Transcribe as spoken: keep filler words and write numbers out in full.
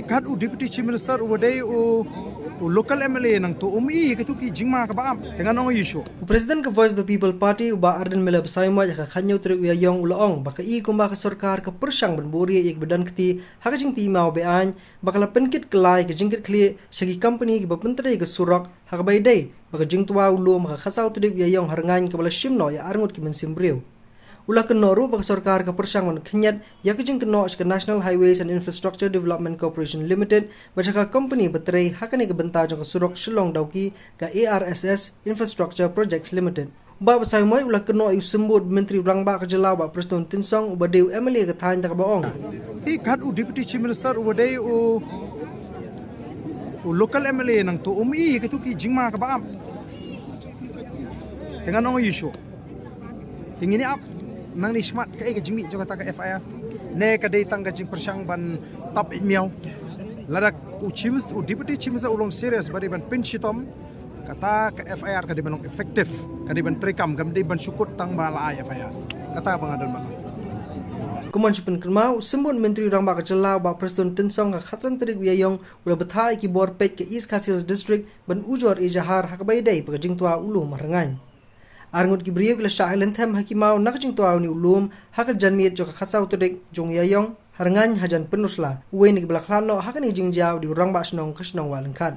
Kat u Deputy Chief Minister u dei u, u local M L A nangtu um i katu ki jingma kaba ap. Te ngan ong ïa shu. U President ka Voice of the People Party u Bah Ardent Miller Basaiawmoit ha ka khathynñiew tarik u Ïaïong u la ong ba ka i kumba ka sorkar ka pyrshang ban buhrieh ïa kiba don kti ha ka jingtih maw beaiñ, ba ka la pynkit kylla ïa ka jingkitkhlieh sha ki company kiba pyntrei ka surok, ha kaba ïadei bad ka jingtwa u lum ha ka khatsaw tarik u Ïaïong ha Rngaiñ kaba la shim noh ïa arngut ki mynsiem briew. U la kynnoh ruh ba ka sorkar ka pyrshang ban khynñiat ïa ka jingkynnoh sha ka National Highways and Infrastructure Development Corporation Limited bad sha ka company ba trei ha kane ka bynta jong ka surok Shillong Dawki, ka A R S S Infrastructure Projects Limited. U Bah Basaiawmoit u la kynnoh ïa u symbud Myntri Rangbah ka jylla u Bah Prestone Tynsong uba dei u M L A ka thaiñ da kaba ong, kat u Deputy Chief Minister u dei u, u local M L A nangtu um i katu ki jingma kaba ap. Te ngan ong ïa shu. Te ngin ïa ap nangne shakhmat kaei ka jingmih jong kata ka F I R. Ne ka dei tang ka jingpyrshang ban tap ïa miaw. Lada u Chief Minister, u Deputy Chief Minister u long serious ba dei ban pynshitom, kata ka F I R ka dei ban long effective, ka dei ban treikam, kam dei ban shu kut tang ba la ai F I R. Kata ba nga don ban ong. Kumno shu pynkynmaw, u symbud Myntri Rangbah ka jylla u Bah Prestone Tynsong ha ka khatsan tarik u Ïaïong u la bthah ïa ki bor peit ka East Khasi Hills District ban ujor ijahar ha kaba ïadei bad ka jingtwa u lum ha Rngaiñ. Arngut ki briew ki la shah lynthem ha ki maw na ka jingtwa une u lum ha ka janmiet jong ka khatsaw tarik jong u Ïaïong ha Rngaiñ hajan Pynursla, uwei na kiba la khlad noh ha kane ka jingjia u dei u Rangbah Shnong ka shnong Wahlyngkhat.